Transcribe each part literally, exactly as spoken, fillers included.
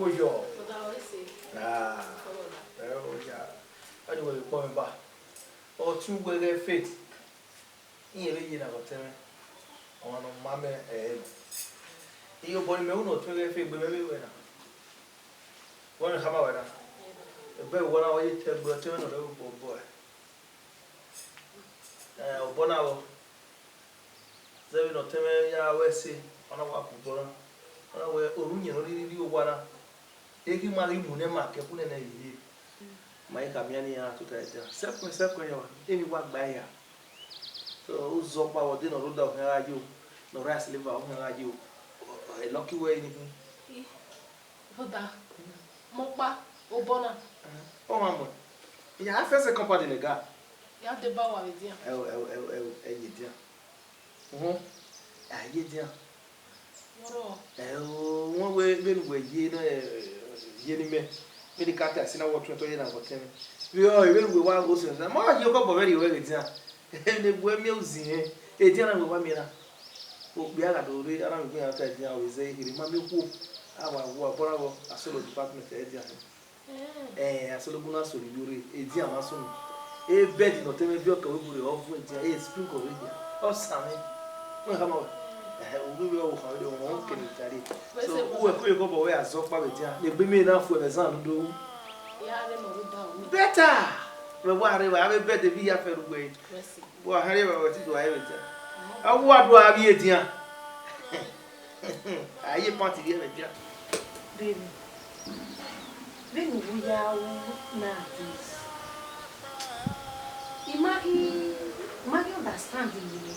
Oyo. Ọda ọre se. Ah. Ẹ o ya. Anyway, kpọ mẹ ba. Ọtẹn uwẹ ghẹ Faith. Iye vbe ye na vbe ọtẹn mwẹ. Ọmwa ne ọ ma mẹ ẹre nọ. Iye obọ ni mẹ ru ne ọtẹn uwẹ ghẹ Faith, egbe mwẹ vbe wẹ na. Wẹ ne khama wẹ na. Egbe wẹ na, ọ ye te egbe ọtẹn mwẹ nọ rẹ obọ obọ ẹ. Ẹ, obọ na vbọ. Zẹ vbene ọtẹn mwẹ ya ru ẹse, ọ na wa bu obọ na. Ọ na wẹ, orhu uyẹn ne ọ rhirhi rri owa na, e ghi ma ghi mu ne ma ke ẹkhu nene ye. Ma i khama iran ne iran tota ẹdia. Sẹkpẹn, sẹkpẹn yọ, emwi wa gba hia. So, uzọkpa vbe ọdẹ ne ọ rre odaro khian gha yo, ne ọ rre silver khian gha yo, ọ, ọ, lucky wẹ ni khin. Brother, mẹ ọkpa, obọ na. Ọmwa mu. Ya first second party ne ga. Ya deba wa vbe dia. Ẹ o, ẹ o, ẹ o, ẹ o, ẹ ye dia. Uhun. A ye dia. Ọrọ. Ẹ o, wọ́n wẹ vbene uwẹ ye nọ, ẹ, ye ni mẹ. Vbene ka ta si na wọ tuẹn tọ ye na wọ tẹn. Vbe ọ, vbene uwẹ wa gho sẹ na. Ma ye ọkọ bọ vbe rrie wẹ vbe dia. Ene wẹ miẹn uzin, edian na wẹ wa miẹn na. Okpia gha do rre, a na vbe gbe iran ta edian, ọ vbe zẹ ehe rre, ma miẹn okhuo. A wa wu abọ na vbọ, a solo department edian. Eh, asologun na solo iyore, edian ma sunu. E bed ne ọtẹn mwẹ viọ ke ọvbokhan rre, ọ vuọn edian, e spring ọ rre edian. Ọ san mwẹ. Wẹ khama wẹ. Eh, u ghi vbe ọ vbe khan vbe ọ kene tare. So, uwẹ ko ye kọbọ wẹ a zẹ ọkpa vbe edian. Ne egbe mẹ na fu ẹmwẹ zan do. Ya rre nọ rre odaro. Better. Vbe wa rre, wa vbe bed vbe ya fẹ rugbe. Wa hẹn rre, wa ti do a vbe edian. A wa do a vbe edian. A ye pant vbe edian. Baby, vbene u ya ru nowadays, I ma ghi, I ma ghi understand iyẹn.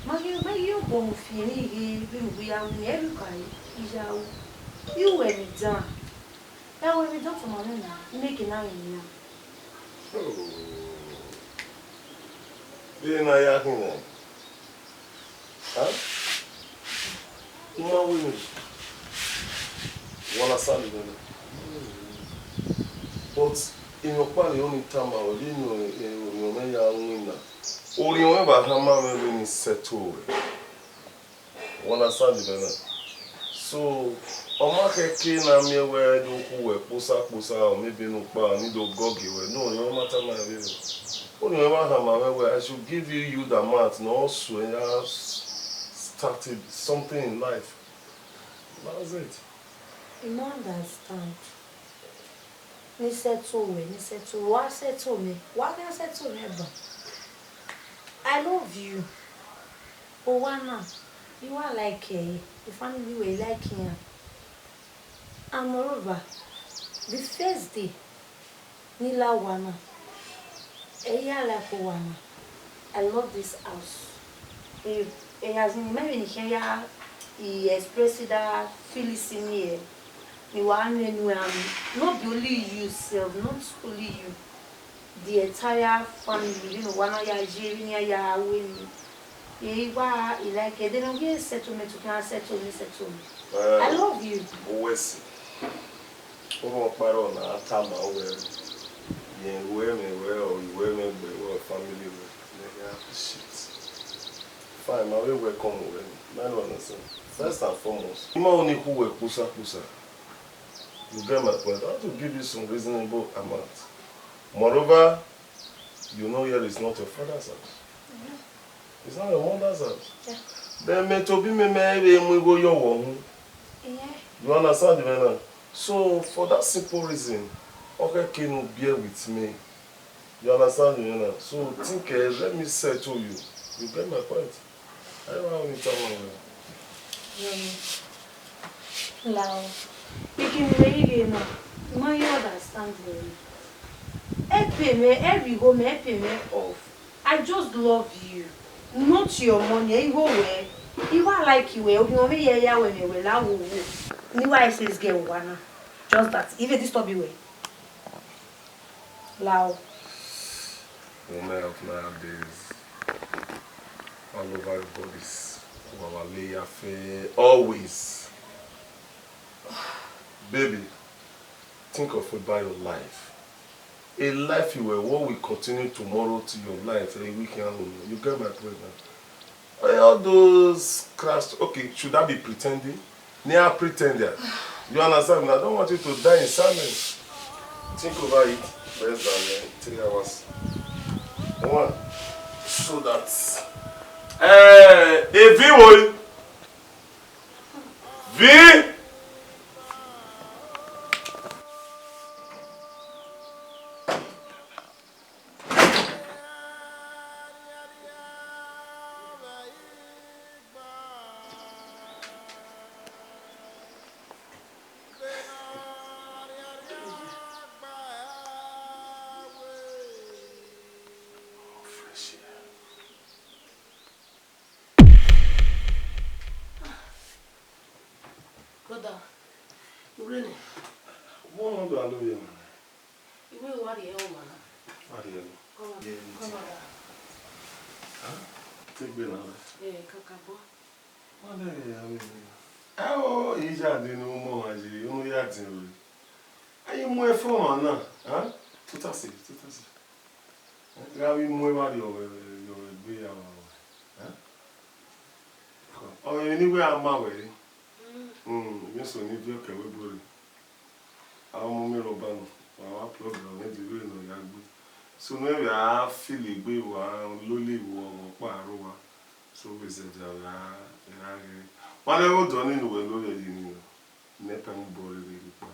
I ma ghi, I ma ghi obọ mu fian ẹre ghe vbene u ya ru nẹ, ẹre u ka ya ru. I ru ẹmwẹ dan, ẹ ru ẹmwẹ dan tama mwẹ na, I make na rinmwian. Oh. Vbene a ya khin nẹ? Huh? U ma wẹ nẹ? Wa na sa lele nẹ. But emwi ọkpa ne I tama ruẹ, vbene orhiọn mwẹ ya winna, orhiọn mwẹ vbe a khama mwẹ vbene I sẹtin ruẹ. U understand mwẹ na? So, ọ ma khẹke ne a miẹn wẹ do khu wẹ kposa kposa, or maybe ne ukpa ni do gọgie wẹ. No, orhiọn mwẹ ma tama mwẹ vberriọ. Orhiọn mwẹ vbe a khama mwẹ wẹ, I should give you, you that amount, ne ọ suẹ ya started something in life. That's it. I no understand. Ne I sẹtin ruẹ, ne I sẹtin ruẹ, wa sẹtin mwẹ, wa khian sẹtin mwẹ ban. I love you. Owa na, I wa like ẹre, family ruẹ, I like iran. And moreover, the first day ne I la owa na, I ya like owa na. I love this house. Eh, eh, as in, maybe you can ya, he express that feelings in here. You are no, no, um, not be only you self, not only you. The entire family, you know, one ya ye, one ya away. Eh, wa, I like it. They don't get settlement, you can settle me, settle me. I love you. Always. Ọmọ ọkpa rọ na a tama wẹ, yẹn wẹ mwẹ wẹ, ọ wẹ mwẹ gbe wẹ, family wẹ, let me appreciate. Fine, ma vbe welcome wẹ, ma no understand. First and foremost, I ma only khu wẹ kpusa kpusa. You get my point? I want to give you some reasonable amount. Moreover, you know here is not your father's house. It's not your mother's house. Yeah. Then me to be me, me vbe mu igho yọ wọ hu. Yeah. You understand me now? So for that simple reason, okay, can you bear with me? You understand me now? So think, eh, let me settle you. You get my point? I don't have any time on you. Lao, pikin vbe ighe na, I ma understand wẹ. Ẹ pay mwẹ, ẹ rhie igho mwẹ, ẹ pay mwẹ off. I just love you. Not your money, ẹ igho wẹ. I wa like wẹ, orhiọn mwẹ ya ya wẹ mwẹ wẹ la wo wo. Ne I wa sales girl owa na. Just that. I vbe disturb wẹ. Lao. Women of nowadays, all over your bodies, our layer fair, always. Baby, think of about your life. A life you were, what will continue tomorrow to your life, a week and you get my point now. Eh, all those crafts, okay, should I be pretending? Near pretender. You understand me? I don't want you to die in silence. Think over it. Less than uh, three hours. One, so that. Eh, Evi wo? Vi? Brother, u rre nẹ? Vbọ na do alo ye mwa na? Iwẹ wa rhie ọmwa na. Wa rhie ẹre. Ọmwa, ye ni ti. Ọmwa da. Ha? Te gbe na rẹ. Eh, kakabọ. Wa lẹ rhie ya vbe rre. Ẹ o, I ya dee ne u mu ọmwa ye, unu ya dee ore. A i mu ẹfẹ ọmwa na, ha? Tota sẹ, tota sẹ. Gha vbe mu evba rriọ vbe, rriọ vbe egbe ya vbe aro. Eh? Ọ mwẹ emwi ne I wẹ a ma wẹ re. Mm, I vbe sẹ ne I viọ ke ẹvbo ebo rre. A mu mẹ rhọba nọ, wa wa plug rọ mwẹ dee vbene ọ ya gbe. So ne ẹ vbe a feel egbe vbe a lele vbe ọkpa aro wa. So vbe zẹdẹ a vbe a, a ghe. Wa lẹ ghe odọ nii ne uwẹ lele yi nii nọ. Mẹ ka mu obọ rre rhie kpa,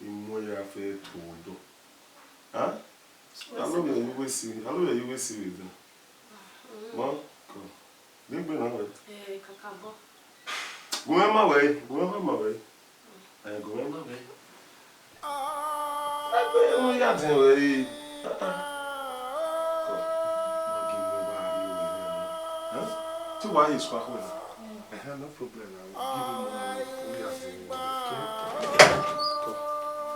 I mu ẹre a fẹ to odọ. Huh? So, a love you, you will see. A love you, you will see with them. Ma, come. Gbegbe na wẹ. Eh, kakabọ. Gu mwẹ ma wẹ, gu mwẹ ma wẹ. Eh, gu mwẹ ma wẹ. Ẹgbẹ unu ya dẹn wẹ re. Ah, ah. Come, ma gi mwẹ wa rrie owẹ nẹ. Huh? Te wa ye sua khuẹ na? Eh, no problem. I will give you money. Unu ya dẹn wẹ. Okay?